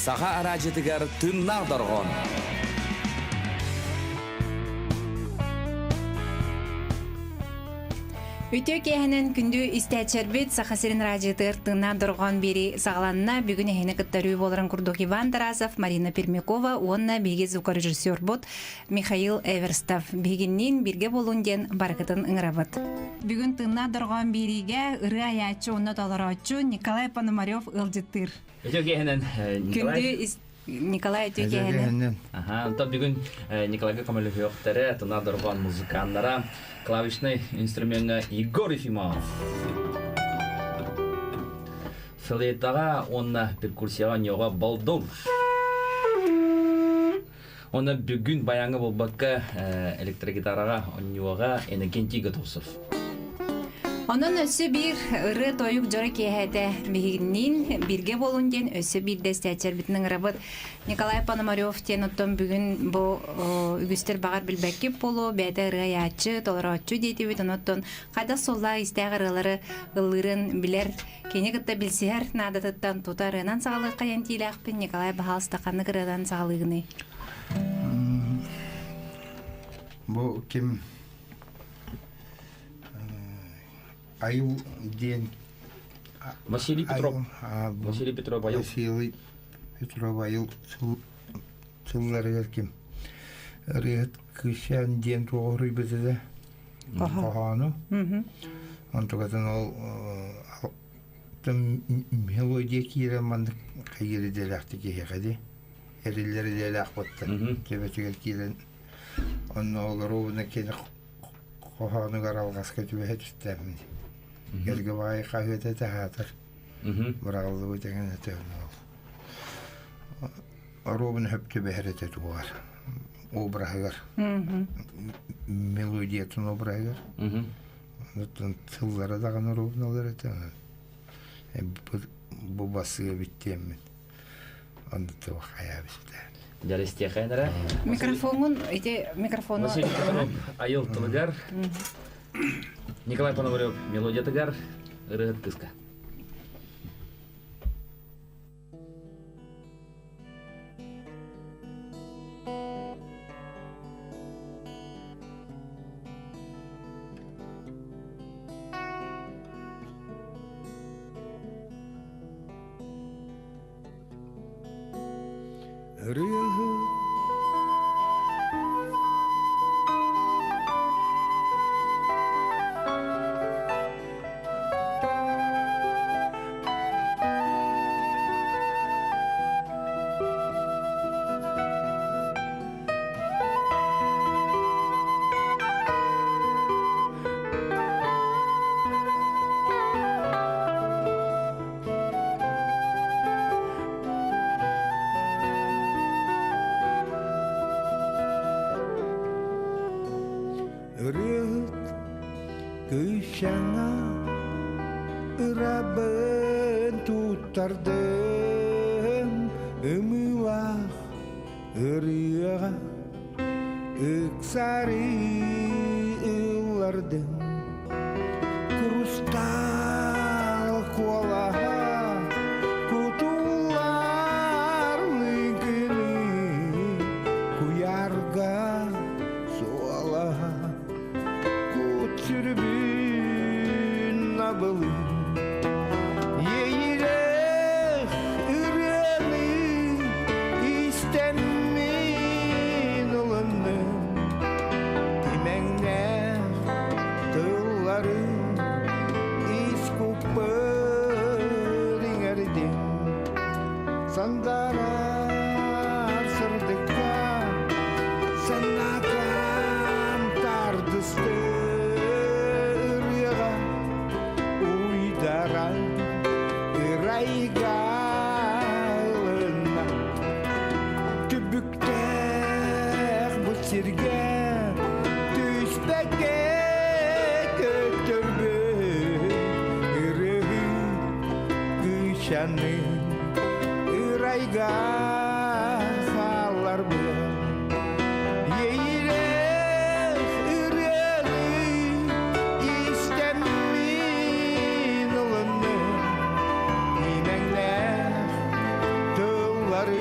Саха араадьытыгар тыыннаах дорҕоон. Үтүө киэһэнэн күндү истээччэрбит Саха сирин радиотыгар тыыннаах дорҕоон биэрии саҕаланна. Бүгүн эһини кытта өрүү буоларын курдук Иван Тарасов, Марина Пермякова уонна биһиги звукорежиссербут Михаил Эверстов. Биһигинниин бииргэ буолун диэн барыгытын ыҥырабыт. Бүгүн тыыннаах дорҕоон биэриигэ ырыа айааччы уонна толорооччу Николай Пономарев ыалдьыттыыр. Үтүө киэһэнэн Николай. Күндү Николай үтүө киэһэнэн. Аха, онтон бүгүн Николайга көмөлөһүөхтэрэ, тына дорҕоон музыканнара, клавишнай инструмеҥҥа Егор Ефимов. Флейтаҕа уонна перкуссияҕа Ньоҕо Болдур. Онно бүгүн баяҥҥа буолбакка электрогитараҕа онньуоҕа Иннокентий Готовцев. Онон өссө биир ырыа-тойук дьоро киэһэтэ биһигинниин бииргэ буолун диэн өссө биирдэ истээччилэрбитин ыҥырабыт. Николай Пономарев диэн оттон бүгүн бу үгүстэр баҕар билбэккит буолуо, бэйэтэ ырыа айааччы, толорооччу диэтибит. Онон хайдах суоллаах истээх ырыалары ыллыырын билэр Кини кытта билсиһэр наадатыттан тута ырыанан саҕалыахха диэн тиилээхпин. Николай, баһаалыста, ханнык ырыанан саҕалыыгыный? Бу ким Айыл диэн Василий Петров. Василий Петров Айыл. Василий Петров Айыл сылларыгар ким ырыаһыт Кыысчаан диэн туох уруйбут этэ хоһоону. Онтукатын ол мелодия киирэн маннык хайыыр идэлээхтик киһиэхэ дии. Эриллэр идэлээх буттан төбөтүгэр киирэн онно олоруубуна кини хоһоонугар алҕаска түбэһэ түстээхпин. Эргэ баҕайы хаһыат этэ аһаатар. Быраҕыллыбыт эҥин этэ ол. Оруобуна хөп түбэһэр этэ тугар. Обраһыгар. Мелодиятын обраһыгар. Онтон тыллара даҕаны оруобуналар этэ. Бу басыа бүттүөммүн. Онно туох хайаабыт Дьаристиэхэ эрэ. Микрофоҥун ити микрофону Василий Петров айыл тылыгар, Николай Пономарев мелодиятыгар ырыаһыт кыска. Ырыаһыт Ырыаһыт кыысчаҥа ырабын туттардым ымыылаах ырыаҕа ыксары ыллардым Курустаал куолаһа кутуллар лыҥкыны куйаарга суолаһа кут сүрбүн абылын иэйиилээх ырыаны истэммин ылынным имэҥнээх тыллары ис куппар иҥэрдим Сандарар сырдыкка санаатам тардысты ырыаҕа уйдаран ырайга ылынна түбүктээх бу сиргэ түспэккэ көтөрбүт ырыһы кыычаны ырайга хаалларбыт иэйиилээх ырыаны истэммин ылынным имэҥнээх тыллары.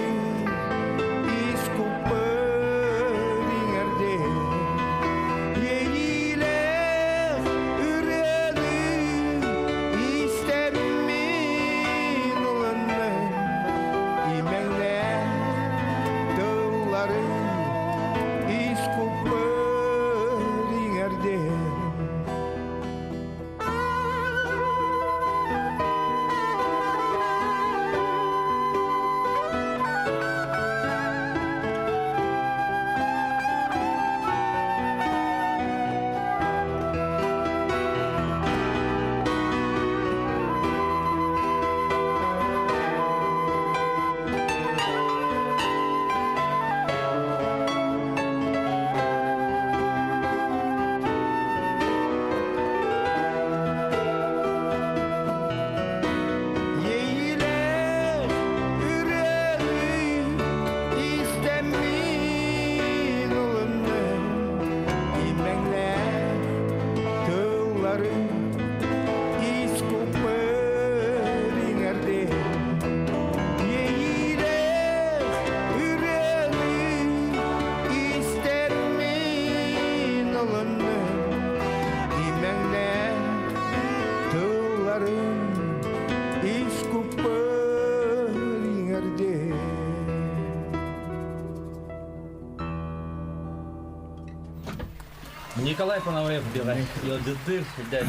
Николай Пономарев биҕэ ыалдьыттыыр дьэ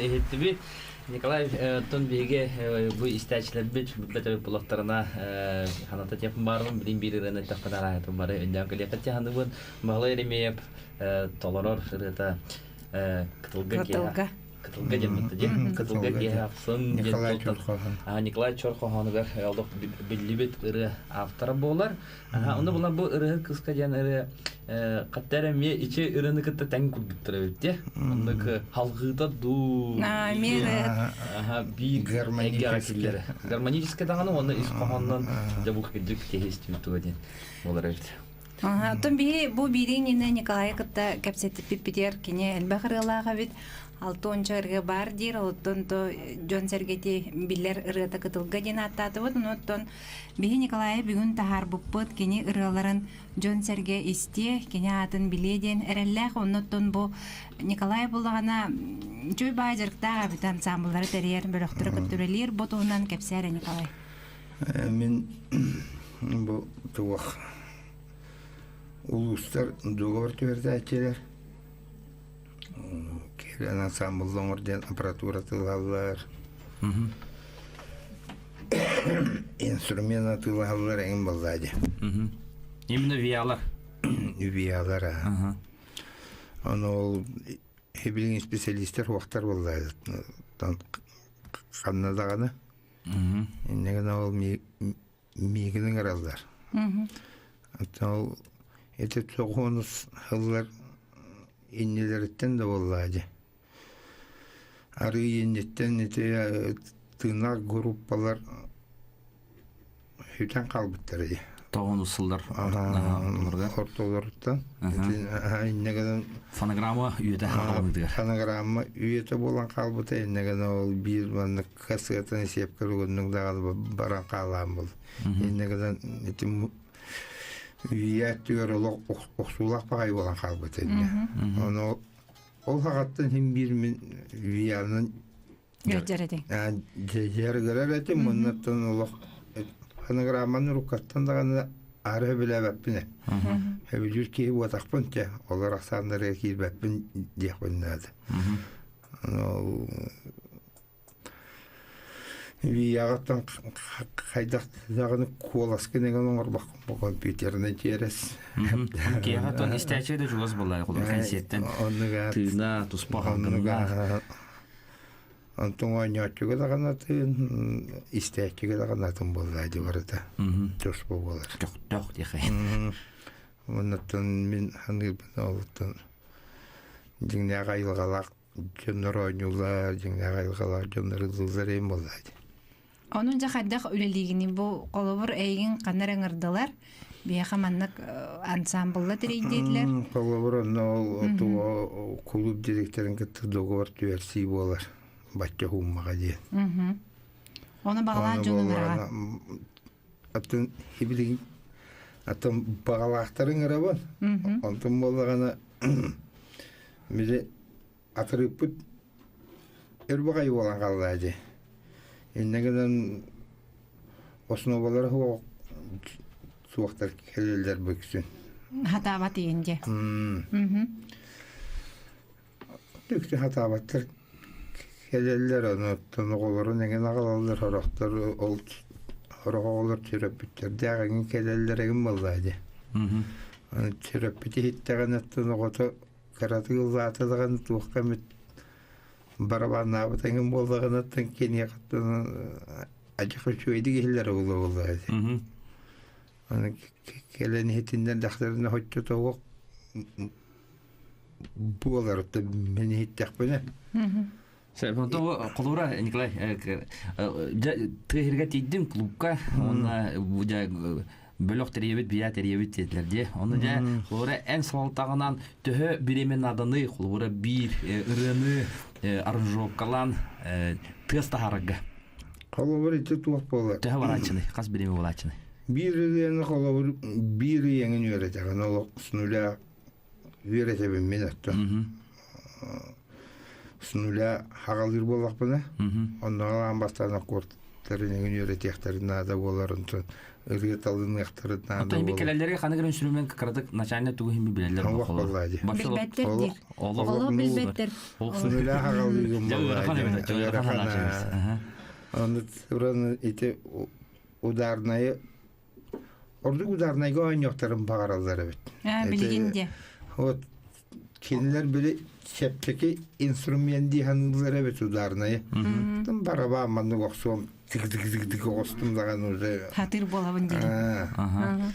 иһиттибит. Николай тон биһиги бу истээччилэрбит билбэт эбит булахтарына ханата тиэхпин баарбын билин биир ырыаны эттэхпинэ араһытын бары өйдөөн кэлиэххит тиһаныбын Баһылай Еремеев толорор ырыата Кытылга киэһэ Кытылга диэн бытта дии Кытылга киэһэ ахсын Николай Чорхоһон Николай Чорхоһонугар олох биллибит ырыа автора буолар. Онно була бу ырыа кыска диэн ырыа хатта эрэ эмиэ ичи ырыаны кытта тэҥ курдуктар эбит дии. Оннук халҕыыта дуу. Биир гармонический. Гармонический даҕаны уонна ис хоһоонунан дьэ бу кырдьык киһи истибит туга диэн буолар эбит. Оттон биһи бу биириҥ иннинэ Николайы кытта кэпсэтиппитигэр кини элбэх ырыалаах эбит. Алта ырыа баар диир, оттон то дьон-сэргэти билэр ырыата кытылга диэн ааттаатыбыт. Оттон биһи Николайы бүгүн таһаарбыппыт, кини ырыаларын дьон-сэргэ истиэ, кини аатын билиэ диэн эрэллээх. Оннуттан бу Николай буллаҕына үчүгэй баай дьарыктаах эбит ансаамбыллары тэрийэр, бөлөхтөрү кытта үлэлиир. Бу туһунан кэпсээ эрэ, Николай. Мин бу туох улуустар договор түһэртээччилэр кэлэн ансаамбылла оҥор диэн аппаратура тылаллар инструмент атыылаһаллар эҥин буоллаа дии. Именно виалар. Виалар Ону ол билигин специалистер хуохтар буоллаа ханна даҕаны. Инньэ гынан ол миигин ыҥыраллар. Оттон ол ити тоҕуонус сыллар иннилэриттэн да буоллаа дии. Арыы инниттэн ити тыынар группалар сүтэн хаалбыттара дии. Тоҕуонус сыллар ортолоруттан. Инньэ гынан фонограмма үйэтэ хаалбытыгар. Фонограмма үйэтэ буолан хаалбыта инньэ гынан ол биир маннык кассетаны сиэпкэ угуннук даҕаны баран хаалаан был. Инньэ гынан ити үйэ өттүгэр олох охсуулаах баҕайы буолан хаалбыта инньэ. Ону ол саҕаттан син биир мин Вианан Дьэр этиҥ. Дьэргэрэр этим уоннаттан олох фонограмманы рукаттан даҕаны аары сөбүлээбэппин ээ. Сөбүлүүр киһи буотахпын те олор ахсааннарыгар киирбэппин диэхпин наада. Ол Вияҕыттан хайдах даҕаны куоласкын эҥин оҥорбоккун бу компьютернай тиэрэс. Киэһэ тон истээччи да чугас буолла холобур кэнсиэттэн тыына туспа халгыннаах. Онтон оонньооччуга даҕаны тыын, истээччигэ даҕаны атын буолла дии барыта. Туспа буолар. Көхтөөх диэхэ. Оннуттан мин саныырбын олуттан дьиҥнээх айылҕалаах дьоннор оонньууллар, дьиҥнээх айылҕалаах дьоннор ыллыыллар эҥин буолла дии. Онон дьэ хайдах үлэлиигиний бу холобур эйигин ханна эрэ ыҥырдылар биһиэхэ маннык ансаамбылла тэрийдиэтилэр. Холобур онно ол туо кулууп директорын кытта договор түһэрсии буолар бачча ууммаҕа диэн. Ону баҕалаах дьон ыҥыраҕа. Атын билигин атын баҕалаахтары ыҥырабын. Онтон буоллаҕына били атырыыппыт өр баҕайы буолан хаалла дии. Инньэ гынан основалара суох суохтар кэлэллэр бүксүн. Хатаабат иин дьэ. Үксү хатаабаттар кэлэллэр, ону оҕолорун эҥин аҕалаллар, сорохтор ол сорох оҕолор төрөппүттэрдээх эҥин кэлэллэр эҥин буоллаа дии. Аны төрөппүт иһиттэҕинэ оттон оҕото кыратык ыллаата даҕаны туохха эмит барабаннаабыт эҥин буоллаҕына оттон киниэхэ адьас үчүгэйдик иһиллэрэ буолуо буоллаа дии. Аны кэлэн иһитиннэрдэхтэринэ оччотооҕу буолар мин иһиттэхпинэ. Онто холура Николай тыаһырга тиийдим клубка уонна бөлөх тэрийэбит бийаа тэрийэбит диэтилэр дии. Ону дьэ холура эн салалтаҕынан төһө бириэмэ нааданы холура биир ырыаны аранжировкалаан тыас таһаарарга. Холобур ити туох буолар? Төһө барааччыный? Хас бириэмэ буолааччыный? Биир ырыаны холобур биир ый эҥин үөрэтэҕин олох с нуля үөрэтэбин мин оттон. С нуля хаҕалыыр буоллахпына, онно аан бастаан аккорд оонньуохтарын эҥин үөрэтиэхтэрин наада буолар онтон ырыа талыныахтарын наада Оттон буолар. кэлэллэргэ ханнык инструмент кыратык начальник тугу иһин билэллэр Олох буоллаа дии. Билбэттэр дии. Олох Олох билбэттэр. Нүлээх аҕалыыгым Дьэ ыарахан буоллаа эбит, дии. ыарахан Ыарахан. аачабыз. Аны туран ити ударнайы ордук ударнайга оонньуохтарын баҕараллар эбит. Билигин де. Вот кинилэр били чэпчэки инструмент дии саныыллар эбит ударнайы. Тым барабаан маннык охсуом тик-тик-тик-тик оҕостум даҕаны уже. Хатыр буолабын диэн.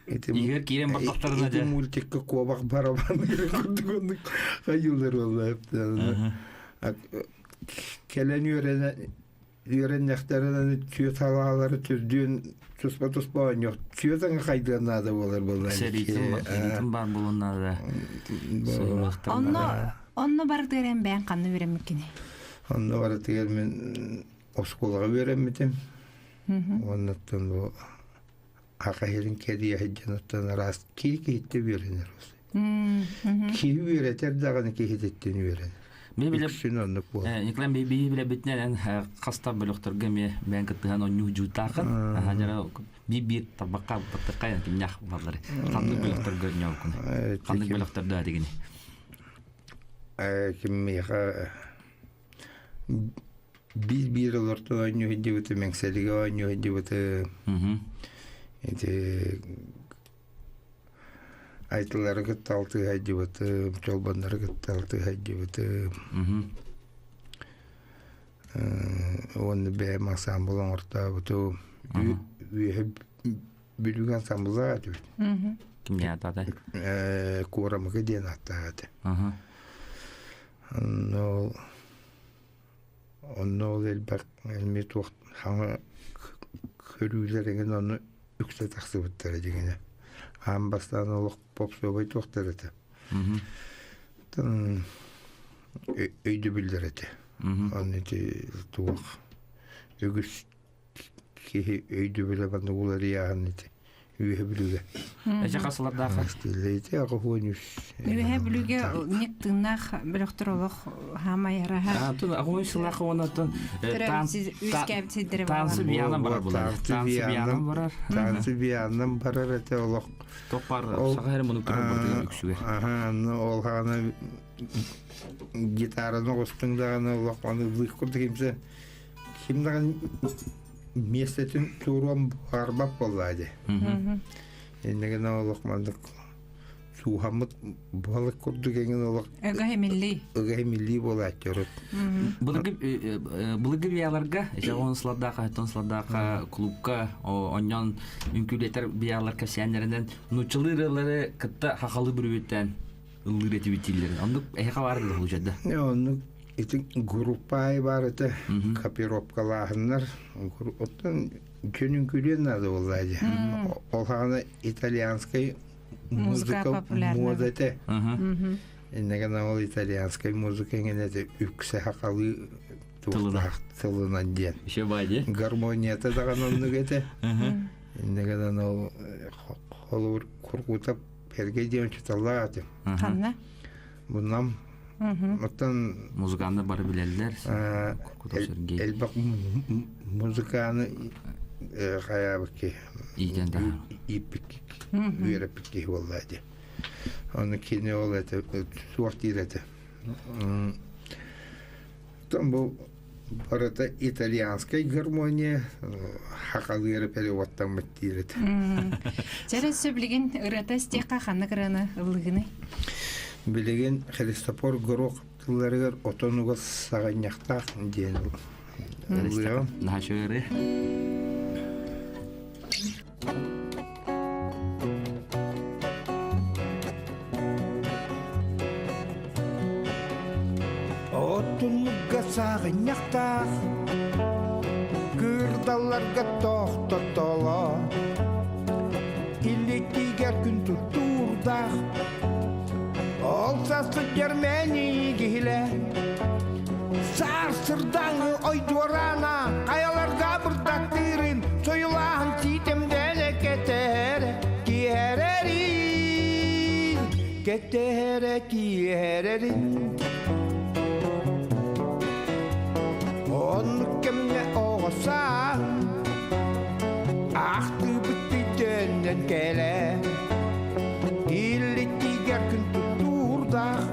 Ити Игорь киирэн бардахтарына ити дьэ. мультикка куобах барабан курдук оннук хайыылар буолла. Кэлэн үөрэнэ үөрэннэхтэринэ түө салаалары түрдүөн туспа-туспа оонньуох түө таҥа хайдыан наада буолар буолла. Сэриитин баар буолуон наада. Онно онно барытыгар эн бэйэҥ ханна үөрэммиккиний? Онно барытыгар мин оскуолаҕа үөрэммитим. Оннуттан бу аха иһирин кэрийэ сылдьан оттон араас киһи киһиттэн үөрэнэр. Киһи үөрэтэр даҕаны киһититтэн үөрэнэр. Мен биле Үксүн оннук буолар. Николай би би билебитинэн эн хаста бөлөхтөргө эмиэ бэйэн кыттыһан онньуу жуутаахын. Аха би биир тарбакка баттыкка кимнях баллары. Ханнык бөлөхтөргө ньоокун. Ханнык бөлөхтөрдө дигини. Киммиэхэ биир-биир олортон оонньуу сылдьыбыты, Мэҥсэлигэ оонньуу сылдьыбыты. Ити айтылары кытта алтыһа сылдьыбытым, чолбоннору кытта алтыһа сылдьыбытым. Уонна бэйэм ансаамбыл оҥортообутум. Үөһэ Бүлүүгэ ансаамбыллаах этибит. Кимҥэ аатаата? Куорамыкы диэн ааттаах этэ. Онно ол онно ол элбэх эмиэ туох хаҥа көрүүлэр эҥин ону үксэ тахсыбыттара дьиҥинэ. Аан бастаан олох попсовай туохтар этэ. Өйдөбүллэр этэ. Аны ити туох үгүс киһи өйдөбүлэ маннык уларыйааһын ити Үөһэ Бүлүүгэ. Эчэ хасылардаах Ити аҕыһуон үс. Үөһэ Бүлүүгэ ник тыыннаах бөлөхтөр олох хаамай араха. Антон аҕыһуон сылаах уонаттан Үскээбит сирдэрэ Танцы биянан барар булар. Танцы биянан барар. Танцы биянан барар этэ олох. Топпар саха эрэ мунук турар үксүгэ. Аха, ол хаана гитараны оҕустуҥ даҕаны олох аны лыых курдук кимсе ким даҕаны миэстэтин туруон баҕарбат буоллаа дии. Иннэ гына олох маннык сууһаммыт балык курдук эҥин олох Ыга милли. Ыга милли буолааччы урут. Былыргы былыргы бияларга эчэҕон сыладааха хеттон сыладааха клубка онньон үҥкүүлэтэр биялар кэпсээннэринэн нууччалыы ырыалары кытта хахалы бүрүбүттэн ыллыыр этибит дииллэрин. Оннук эһэхэ баар да случайда. Оннук ити группа баар этэ копировкалааһыннар оттон дьон үҥкүүлүөн наада буоллаа дии. Ол хаҕана итальянскай музыка муода этэ. Иннэ гынан ол итальянскай музыка эҥин этэ үксэ хахалыы тылынан диэн. Еще бай дии. Гармонията даҕаны оннук этэ. Иннэ гынан ол холобур кургутап Сергей диэн учууталлаах этим. Ханна? Буннам. Оттон музыканны бары билэллэр. Сергей. Элбэх музыканы хайаабыкки иитэн да ииппикки үөрэппикки буолла ди. Оны кини ол этэ суох диир этэ. Оттон бу барыта итальянскай гармония хахалыары переводтаммыт диир этэ. Чэ өссө билигин ырыата истиэххэ ханнык ырыаны ыллыгыный? Билигин Христофор Горох тылларыгар отонуга саҕынньахтаах диэн ыллыаҕым. Наһаа үчүгэй Отуннуга сааҕынньахтаах, кырдалларга тохтотоло, иликигэр күн туттуурдаах, ол саспыт дьэрмэни киһилэ, саар сырдаҥы ойдуораана, хайаларга бырдаттыырын, сойулааһын сиитэмдэлэ кэтэһэрэ, киэрэрин, кэтэһэрэ киэрэрин. Оннук кэмҥэ оҕо Оҕо саа Ахтыбыт төннөн кэлэ Иллитигэр күн туттуурдаах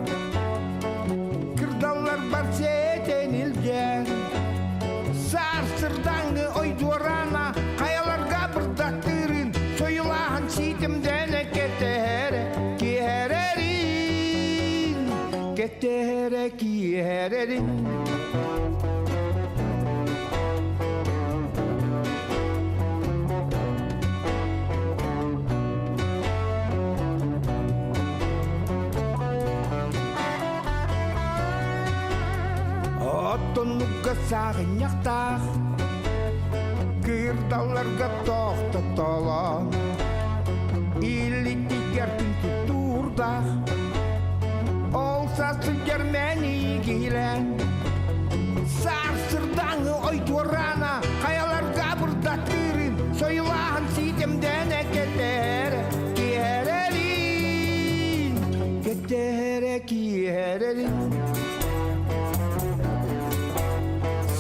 Кырдаллар бар сиэтэн илдьэн Сарсырдаҥы ойдуорана Хайаларга бырдаттыырын Сойулааһын сиитимдэнэ кэтэһэрэ Киһэрэрин Кэтэһэрэ киһэрэрин Оттоннукка сааҕынньахтаах Кыырдалларга тохтотолон Илитигэр күн туттуурдаах Ол сасыгар мэнигилэн Сарсырдаҥы ойдуорана Хайаларга бырдаттыырын Сойулааһын сиитэмдэнэ кэтэр Киэрэрин Кэтэрэ киэрэрин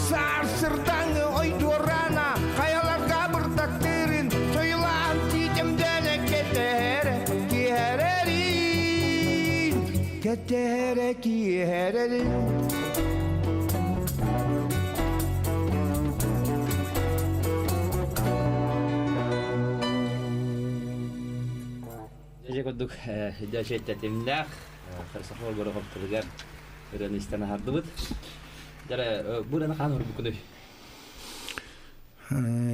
Сарсырдаҥы ойдуорана Хайаларга бырдаттыырын Сойулааһын сиитэмдэнэ кэтэр Киэрэрин Кэтэрэ киэрэрин Дьэ курдук дьэ тэтимнээх Христофор Горохов тылыгар ырыаны истэн аһардыбыт. Дьэ бу ырыаны хаан урбуккунуй?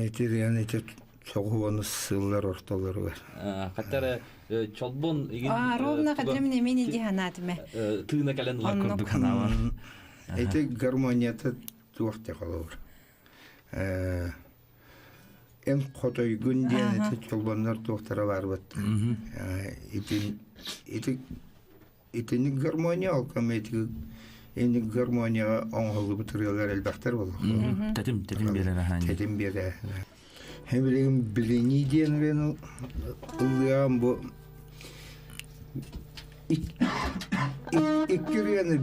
Ити ырыаны ити соҕуһуону сыллар ортолоругар. Хаттар чолбон игин Ровно хатырым немени ди ханаатыме. Тыына кэлэн ылар курдук ханаабар. Ити гармонията туох те холобур. Эн хотойгун диэн ити чолбоннор туохтара баарбыт. Ити ити Итинник гармония ол кэмэ инник гармонияҕа оҥоһуллубут ырыалар элбэхтэр буолуохтара. Тэтим, тэтим биэрэр аһаан. Тэтим биэрэр. Билигин билинии диэн ырыаны ыллыам бу икки ырыаны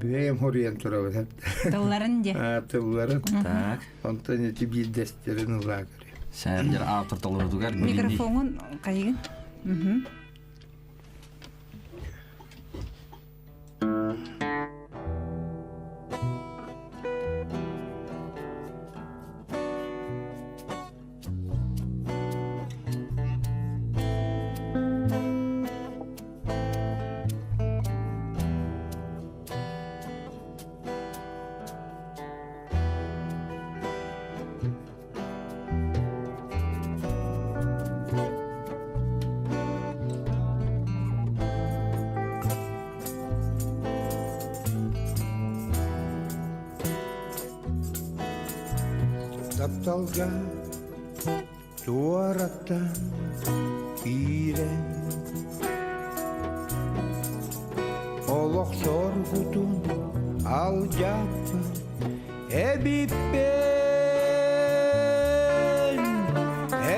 бэйэм хоруйан турабын. Тылларын диэ. Тылларын. Так. Онтон ити биирдэстерин ылаа көрүө. Сээрдер автор толорутугар Микрофоҥун хайыгын? Тапталга туораттан киирэн Олох соргутун алдьаппын Эбиппин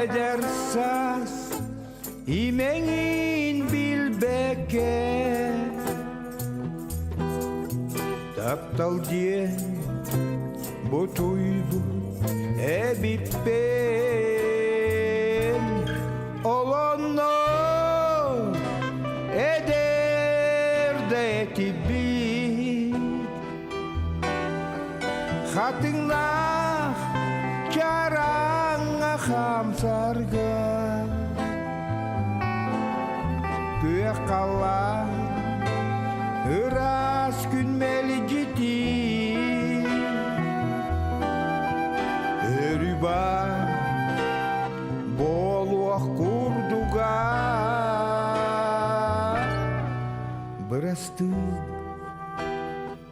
эдэр саас имэҥин билбэккэ Таптал диэн бутуйбут эбиппин Олонно эдэр да этибит Хатыҥнаах чараҥҥа хамсарга Күөх халлаан ыраас күн мэлдьитин Өрүү баар буолуох курдуга Бырастыы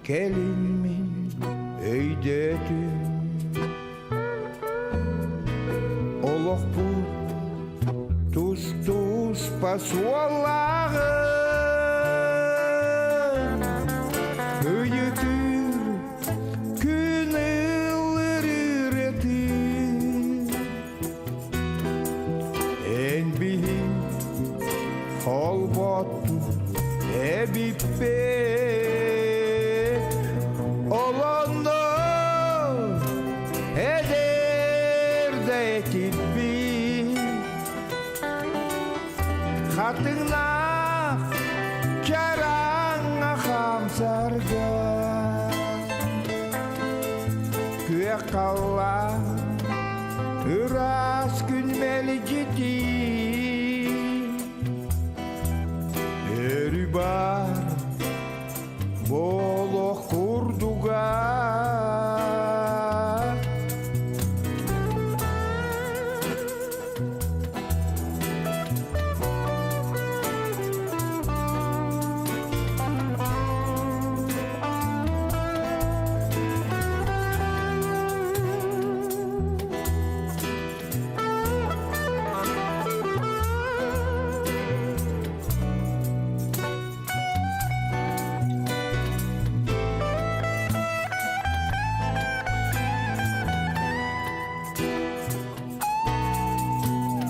Кэлин мин өйдөөтүм Олохпут тус-туспа суоллааҕын Ыйытыыр күн ыллырыр этим Эн биһи холботту эбиппит Олонно Хатыҥнаах чараҥҥа хаамсарга Күөх халлаан ыраас күн мэлдьитии Өрүү баар Болох курдуга.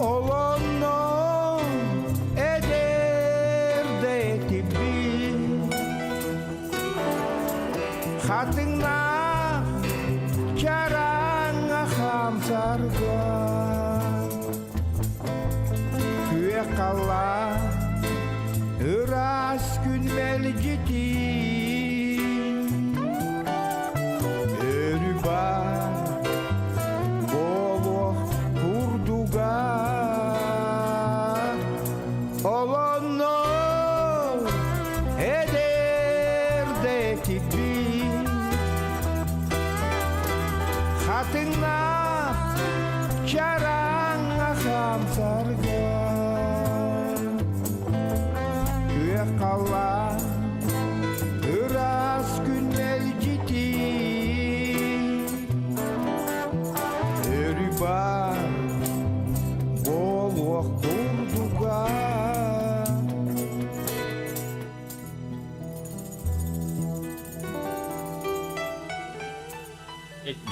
Олонно эдэр этибин Хатыҥнаах чараҥҥа хаамсарга Күөх халлаан ыраас күн мэлдьитин Өрүү баар буолуох курдуга Олонно эдэр этибин Хатыҥнаах чараҥҥа хаамсарга Күөх халлаан ыраас күн мэлдьитин Өрүү баар буолуох курдуга.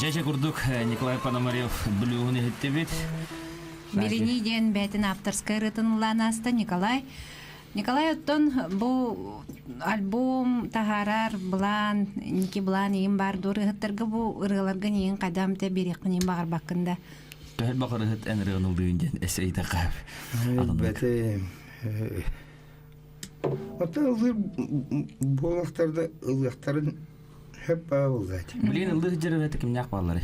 Дьэ курдук Николай Пономарев блюһун иһиттибит. Билини диэн бэйтин авторскай ырытын ылаан ааста Николай. Николай оттон бу альбом таһаарар былаан, ники былаан иин баар дуор ыһыттарга бу ырыаларга иин хайдам те бириэххин иин баҕарбаккын да. Төһөр баҕар ыһыт эн ырыаны ылдыын диэн эссе ыйытахха. Бэти Оттон ыллыыр буолахтарда ылыахтарын хөп баа буолла эти. Билигин ыллыы сылдьар ырыата кимнээх баалларый?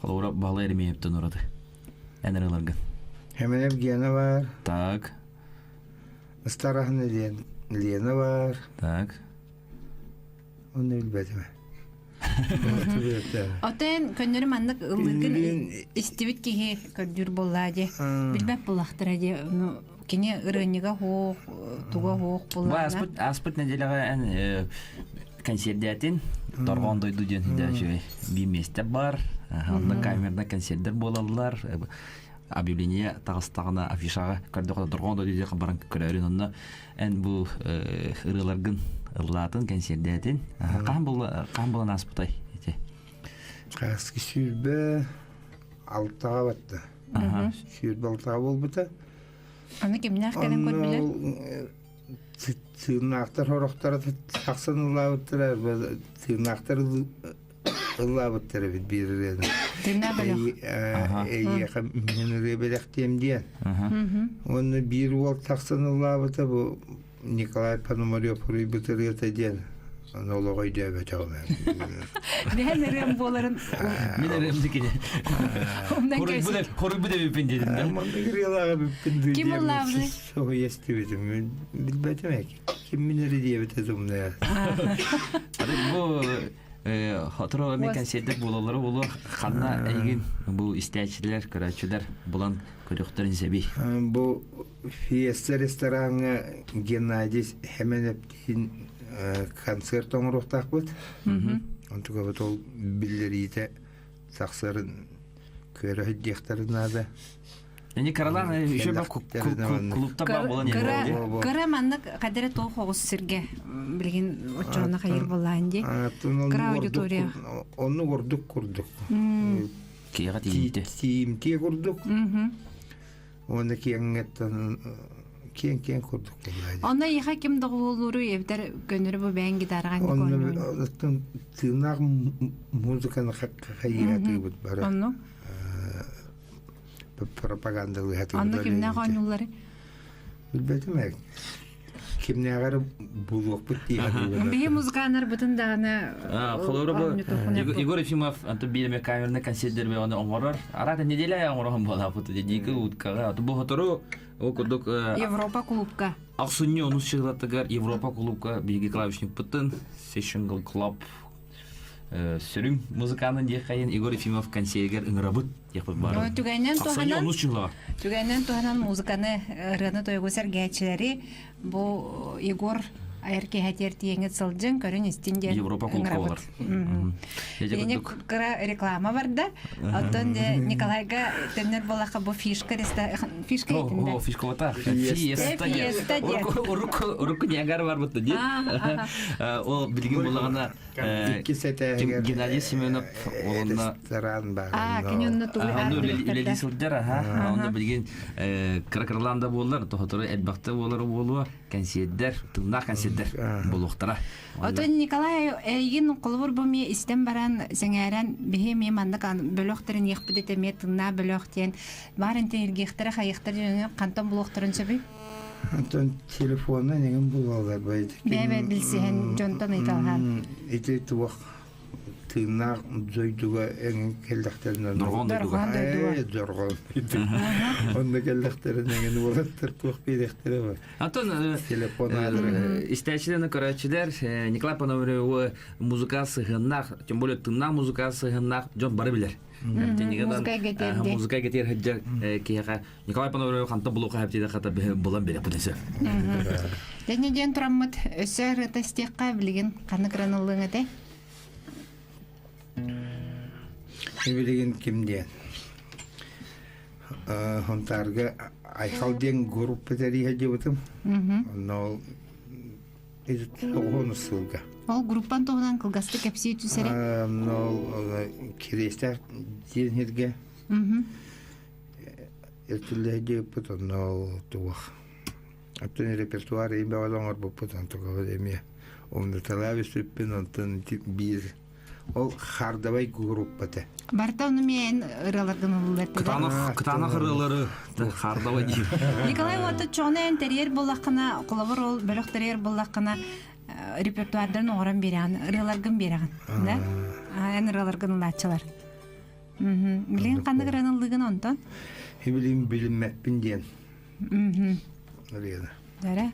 Холобура Баһылай Еремеевтэн ураты. Эн ырыаларгын. Хэмэнэп Гена бар. Так. Стараһына Лена бар. Так. Оны билбэтим. Отон көннөрү маннык ыллыгын истибит киһи көрдүүр буоллаа дии. Билбэт буоллахтара дии. Ну, кини ырыанньыга хуох, туга хуох буоллаана. Ааспыт, ааспыт неделяҕа эн консердиятин Торҕоон дойду диэн үчүгэй биир миэстэ бар. Онно камерна консердер буолаллар. Объявление таҕыстаҕына афишаҕа көрдөхө Торҕоон дойду диэн баран көрөөрүн онно эн бу ырыаларгын ыллаатын, кэнсиэрдээтин. Хаһан була хаһан булан ааспытай ити? Хаски 26-ҕа батта. 26-ҕа буолбута. Аны кимнээх кэлэн көрдүлэр? Тыыннаахтар сорохторо тахсан ыллаабыттара, тыыннаахтар ыллаабыттар эбит биир ырыаны. Тыыннаах бөлөх. Эйиэхэ мин ырыа бэлэхтиэм диэн. Уонна биир уол тахсан ыллаабыта бу Николай Пономарев суруйбут ырыата диэн. Ону олох өйдөөбөтөҕүм. Бэһэн ырыам буоларын Мин ырыам дикини. Хоруйбут эбиппин дедим да. Маннык ырыалааҕы бүппүн Ким ыллаабыты? Соһуйа истибитим. Билбэтим эки. Ким мин эрэ диэбитэ тумнуйа. Бу Хоторо эми концерттер буолаллара буолуо ханна эйигин бу истээччилэр, көрөөччүлэр булан көрүөхтэрин сэбий. Бу Фиеста рестораҥҥа Геннадий Хэмэнэптиин концерт оҥоруохтаахпыт. Онтукабыт ол биллэриитэ тахсарын көрө сылдьыахтарын наада. Эни каралаан еще клубта баа буолан Кыра кыра маннык кадere туох оҕус сирге билигин оччоҕуна хайыр буоллаан дии. Кыра аудитория. Оннук ордук курдук. Киэҕэ тиийимтиэ. Тиийимтиэ курдук. Уонна киэҥҥэттэн киэҥ-киэҥ курдук буолла. Онно эйиэхэ ким доҕуһуоллууруй эбэтэр көннөрү бу бэйэҥ гитараҕа Онно тыыннаах музыканы хайыатыыбыт бары. Онно? Пропагандалыһатыыбыт. Онно кимнээх оонньууллары? Билбэтим ээ. Кимнээҕэр булуохпут дии саныыбын. Биһи музыканнарбытын даҕаны Холобура бу Егор Ефимов антон биир эмэ камерный концерт ону оҥорор. Араата неделя оҥороһун буолааппыт дьиикэ уткаҕа. Бу хотору ол курдук Европа клубка. Ахсынньы онус чыгылатыгар Европа клубка биһиги клавишникпытын Session Club сүрүн музыканын диэххэйин Егор Ефимов консиэригэр ыҥырабыт диэхпит баар. Түгэнинэн туһанан түгэнинэн туһанан музыканы ырыаны тойугу сэргээччилэри бу Егор айар киэһэтигэр тиийэҥҥит сылдьыҥ, көрүн истин диэн Европа клубка болар. Ини кыра реклама барда. Оттон Николайга төннөр буоллахха бу фишка фишка этинде. О, фишка вот Фиеста Фиеста диэн. Урукку Ниагара барбыт дии. Ол билигин булаҕына Иккис этээһигэр Геннадий Семенов олонна ресторан бар. А, кини онно тугу үлэлии сылдьар, аха. Онно билигин кыра-кыралаан да буоллар, тоһотору элбэхтэ буолар буолуо, кэнсиэрдэр, тыыннаах кэнсиэрдэр буолуохтара. Отон Николай эйигин холобур бу эмиэ истэн баран сэҥээрэн биһи эмиэ маннык бөлөх тэриниэхпит этэ эмиэ тыыннаах бөлөх диэн баар интиһиргиэхтэрэ хайыахтара дьону хантан булуохтарын сөбүй? Онтон телефонунан эҥин булаллар бай. Бэйэ билсиһэн дьонтон ыйыталаһан. Ити туох тыыннаах дойдуга эҥин кэллэхтэринэ Дорҕоон дойдуга. Ээ, дорҕоон. Онно кэллэхтэринэ эҥин уолаттар туох биэриэхтэрэ бар. Антон Телефон аадырыһа. истээччилэр көрөөччүлэр Николай Пономарев музыка сыһыаннаах, тем более тыыннаах музыка сыһыаннаах дьон бары билэр. Музыка кетер сылдьар киһиэхэ Николай Пономарев ханта булуха хэптиде хата булан бере путесе. Дэнне диэн тураммыт өссө ырыта истиэххэ билигин ханнык ыран ыллыҥ этэй? Билигин ким диэн? Хонтаарга Айхал диэн группа тэрийэ дьыбытым. Онно ол тоҕуһун сылга. Ол группан туһунан кылгастык кэпсии түсэрэ? Онно ол Кириэстээх диэн сиргэ эртиллэ диэппит онно ол туох. Оттон репертуар иин бөҕө оҥорбуппут онтукабыт эмиэ умнуталаабы сүппүн онтон биир Ол хардабай группата. Барта ону мен ырыаларгын ыллар. Кытаанах кытаанах ырыалары хардабай диир. Николай уота чоҕуна эн тэрийэр буоллаххына, холобур ол бөлөх тэрийэр буоллаххына репертуардарын оҥорон биэрэҕин, ырыаларгын биэрэҕин, да? Эн ырыаларгын ылааччылар. Билигин ханнык ырыаны ыллыгын онтон? Билигин билиммэппин диэн. Ырыаны. Дара.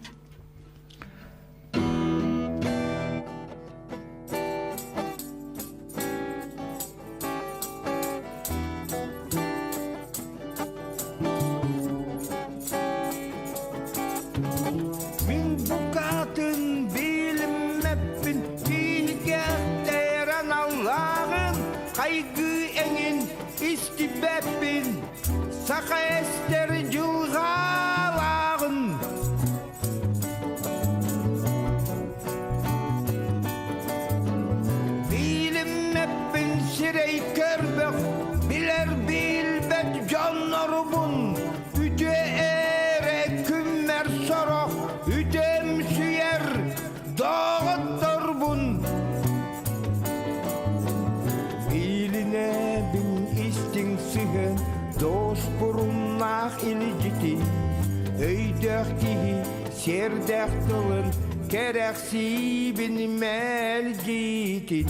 Мин букатын билиммэппин тииһигэр аналлааҕын хайгыы эҥин истибэппин саха эстэр дьылҕалааҕын Билиммэппин сирэй көрбөх, билэр билбэт дьоннорубун, үтүө эрэ күммэр сорох, үтүөмсүйэр доҕотторбун. Билинэбин истиҥ сыһыан, дуоспуруннаах илдьитин, өйдөөх киһи сиэрдээх тылын кэрэхсиибин мэлдьитин.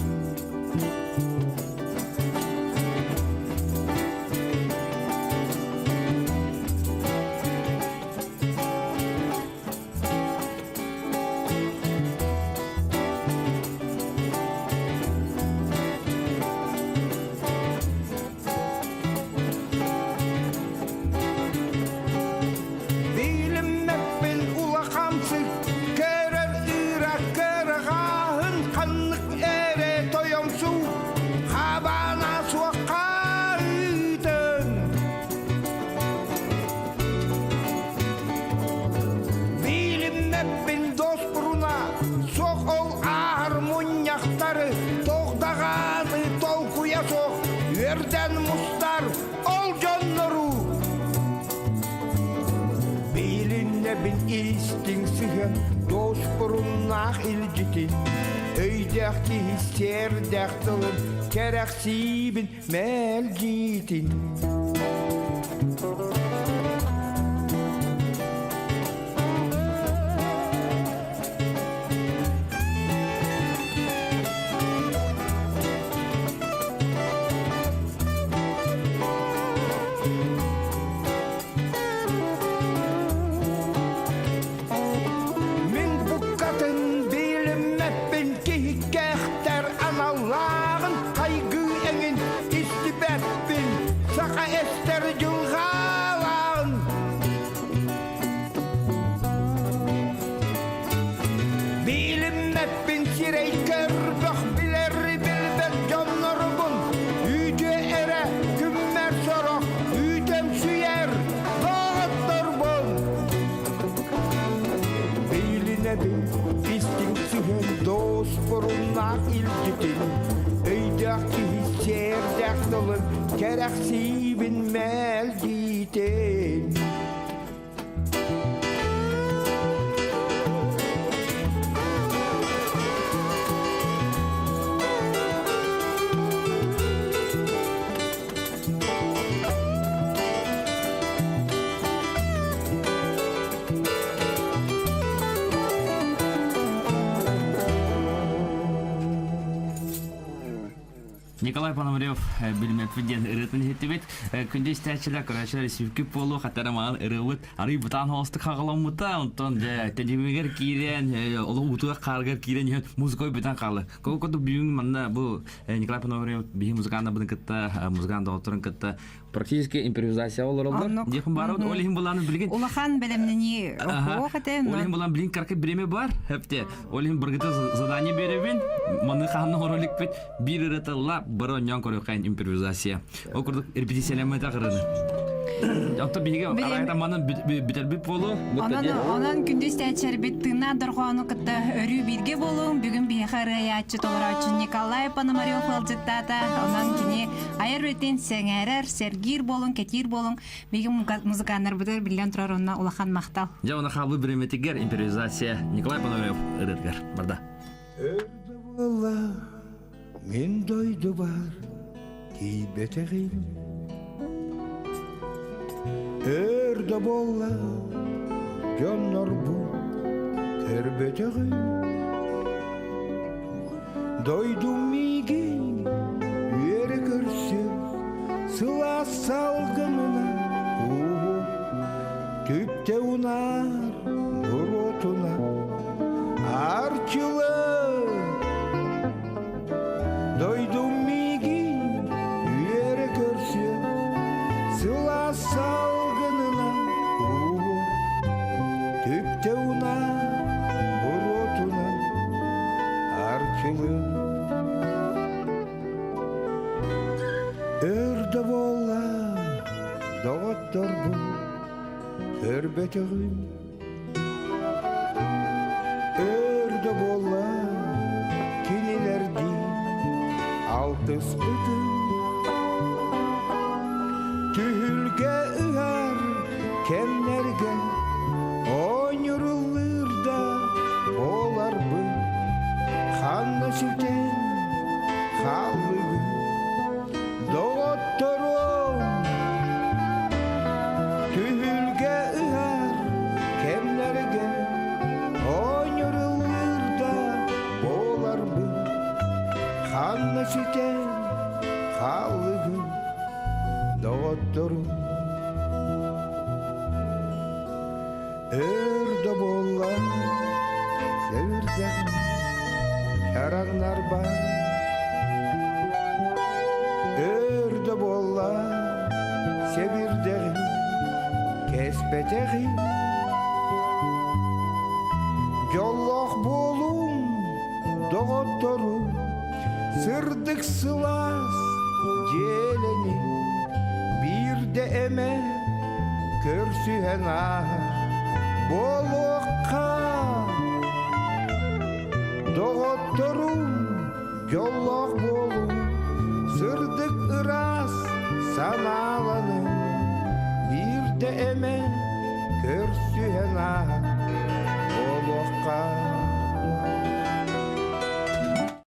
Билиммэппин улахамсык, көрөр ыыра кыраҕааһын ханнык эрэ тойомсуу, хабаана суохха ыытын. Билиммэппин доспуруна, суох ол ааһар мунньахтары, туох даҕаны толкуйа суох, үөрдэн мустар ол дьоннору. Билиннэбин истиҥ сыһыан, дуоспуруннаах илдьитин, өйдөөх киһи сиэрдээх тылын кэрэхсиибин мэлдьитин. Оруннаах илдьитин, өйдөөх киһи сиэрдээх тылын кэрэхсиибин мэлдьитин. Николай Пономарев билимэппит диэн ырыатын иһиттибит. Күндү истээччилэр, көрөөччүлэр сүүркүп буолуо, хаттара маҕан ырыабыт арый бытаан хоостук хаҕаламмыта, онтон дьэ тэлимигэр киирэн, олох уутугар хаарыгар киирэн иһэн музыка бүтэн хаалла. Кого курдук бүгүн манна бу Николай Пономарев биһи музыканнарбытын кытта, музыкант доҕотторун кытта практически импровизация олороллор. Диэхин баарабыт, ол иһин булааны билигин Улахан бэлэмнэнии охуох этэ. Ол иһин булан билигин карка бириэмэ бар, хепте. Ол иһин быргыта задание беребин, маны хаһан оҥоро иликпит, биир ырытылла бары онньоон көрүөххэ импровизация. Ол курдук репетициялэммэтэх ырыны. Оттон биһиги арайта манан бүтэрбит буолу. Онон, онон күндү истээччилэрбит тыыннаах дорҕоону кытта өрүү бииргэ буолуҥ. Бүгүн биһиэхэ ырыайааччы толорооччу Николай Пономарев ыалдьыттаата. Онон кини айар үлэтин сэҥээрэр, сэргиир буолуҥ, кэтиир буолуҥ. Биһиги музыканнарбытыгар биллэн турар онно улахан махтал. Дьэ, оны хаалбыт бириэмэтигэр импровизация Николай Пономарев ырыатыгар барда. Өр да буолла, мин дойдубар тиийбэтэҕим. Өр да буолла, дьоннорбун көрбөтөҕүм. Дойдум миигин үөрэ көрсүө, сылаас салгынынан кууһу, түптэ унаар буруотуна арчылы. Дойдум миигин үөрэ көрсүө, сылаас салгынынан кууһу, түптэ унаар буруотунан арчылы. Өр да буолла, доҕотторбун көрбөтөҕүм. Өр да буолла, кинилэрдиин алтыспытым. Түһүлгэ ыһар кэмнэргэ оонньуруллуур да буоларбын ханна сүтэн хааллыгын доҕотторум түһүлгэ ыһар кэмнэргэ оонньуруллуур да буоларбын ханна сүтэн хааллыгын доҕотторум Өр да буолла сэбирдэх чараҥнарбар Өр да буолла сэбирдэҕин кэспэтэҕин Дьоллоох буолуҥ доҕотторум сырдык сылаас дьиэлэни биирдэ эмэ көрсүһэн ааһар буолуохха доҕотторум дьоллоох буолуҥ сырдык ыраас санааланыҥ биирдэ эмэ көрсүһэн ааһар буолуохха.